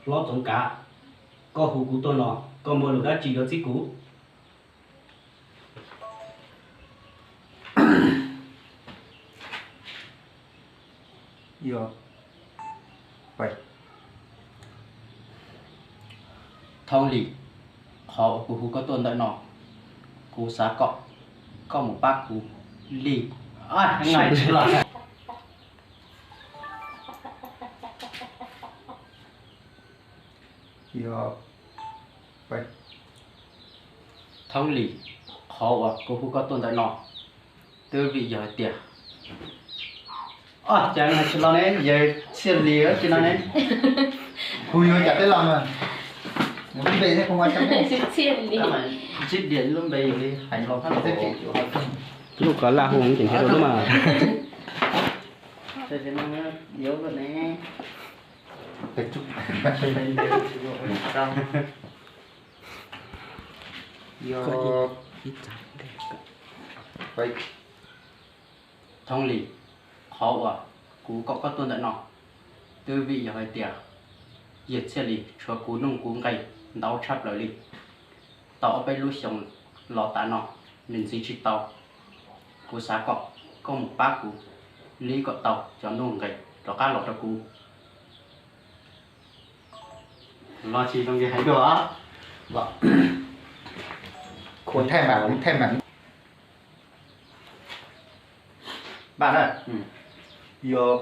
Hlob Txoov Kav, koj hu kuv tuaj no, koj muaj lus dab tsi yuav txib kuv? Thoob Lis, qhov uas kuv hu koj tuaj ntawm no, kuv xav kom koj mus pab kuv li. Thoob Lis, qhov uas kuv hu koj tuaj ntawm no, twb vim yog hais tias, cas tsis los ne, yawg Txhiaj Lis tsis no ne. Kuv yuav cas teb los mas, lub npe thiab kuv mas, Txhiaj Lis, ntsib diam lub npe yus li hais los. Lub kov laj hu ces nrhiav rau lub mas. Thoob Lis, qhov uas kuv kom koj tuaj ntawm no, twb vim yog hais tias yawg Txhiaj Lis tshuav kuv nuj kuv nqes ntau tshaj plaws li. Tau ob peb lub xyoos los tas no, nws ntxiv tsis tau. Kuv xav kom koj mus pab kuv li kom tau cov nuj nqes rov qab los rau kuv. Los tsis zoo li hais dua. Kuv thaij mas, kuv thaij mas. Npaj na. Yog,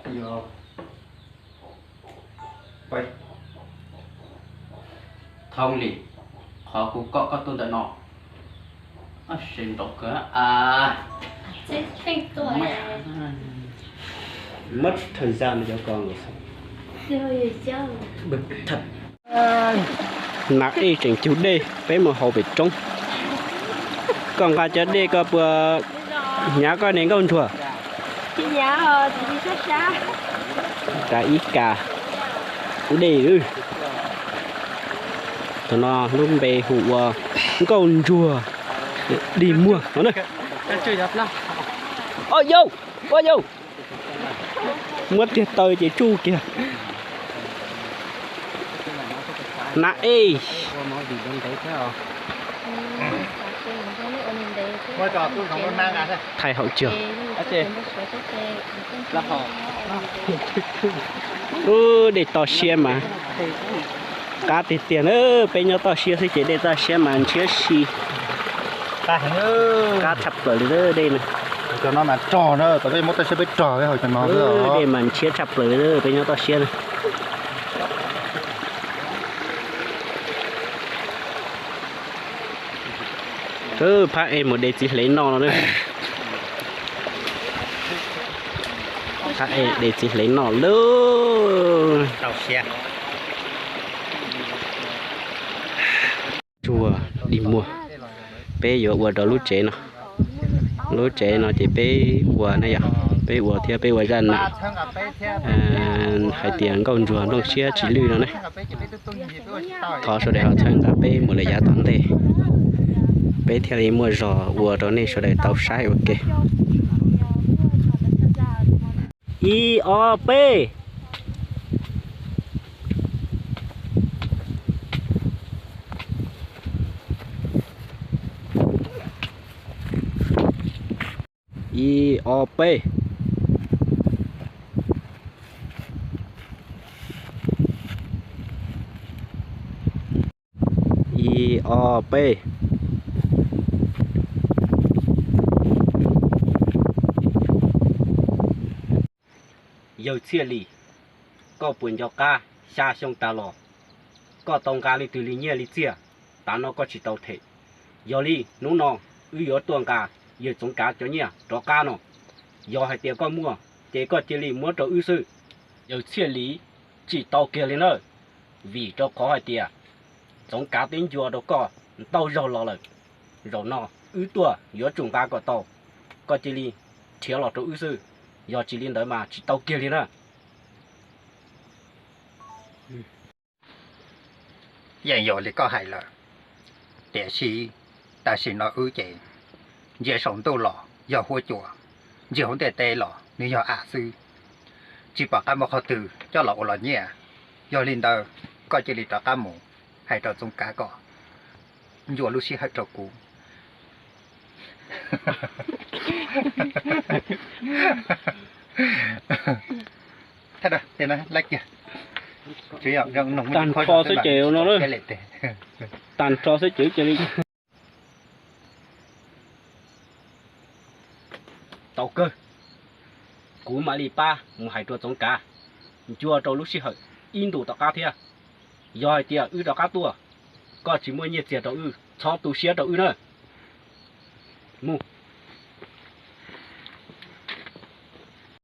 yog, Thoob Lis, qhov kuv kom koj tuaj ntawm no, se nrov kawg. Mất thời gian cho con rồi sao? Bực thật. Nas ej tseem cug dej, peb mus haus pem roob. Koj nqa cov dej koj puas hnyav koj niag nkauj ntsuag? Nqa ib kas dej. Tus no lub npe hu ua nkauj ntsuag dig muag no na. Ua yau, ua yau. Muab tiag taw ces tsuj kiag. Nas ej. Thaij hauv tsuag. Ub, dej toj siab mas qab tiag tiag na, peb nyob toj siab xwb ces dej toj siab mas ntshiab si. Qab tshaj plaws li dej no. Dej mas ntshiab tshaj plaws li peb nyob toj siab na. Phab ej mus de txiv hlev noj no. Phab ej de txiv hlev noj lauj. Tsuag dig muag. Peb yuav ua rau lub tsev no. Lub tsev no ces peb ua na yom, peb ua thiab peb ua zaj nam hais tias nkauj ntsuag nplooj siab tsis lwj no ne. Thov sawv daws ho txhawb nqa peb mus lawm yav tom ntej, peb thiaj li muaj zog ua rau nej sawv daws tau saib ua ke. Ib ob peb. Ib ob peb. Ib ob peb. Yawg Txhiaj Lis, koj puas nco qab xya xyoo tas los koj tau nqa leej twg li nyiaj li txiaj, tav no koj tsis tau them? Yog li hnub no wb yuav tuaj nqa yawg Txoov Kav cov nyiaj rov qab no. Yog hais tias koj muaj ces koj cia li muab rau wb xwb. Yawg Txhiaj Lis, tsis tau kiag li na, vim rau qhov hais tias Txoov Kav twb ncua rau koj ntau zaug los lawm. Zaum no wb tuaj yuav tsum nqa kom tau, koj cia li nrhiav los rau wb xwb, yog tsis li ntawd mas tsis tau kiag li na. Yeej yog li koj hais lawm, tiam sis Tam sim no wb ces ntsia saum ntuj los yog huab cua, ntsia hauv ntiaj teb los nws yog av xwb, tsis pom qab muab qhov twg coj los ua los nyiaj. Yog li ntawd, koj cia li rov qab mus hais rau Txoov Kav kom ncua lub sij hawm rau kuv. Tag nrho xwb ces no, tag nrho xwb ces cia li tau kawg. Kuv mam li pab mus hais rau Txoov Kav ncua rau lub sij hawm ib ntus tom qab thiab. Yog hais tias wb rov qab tuaj, koj tsis muaj nyiaj txiag rau wb, txhob tu siab rau wb na. Mus.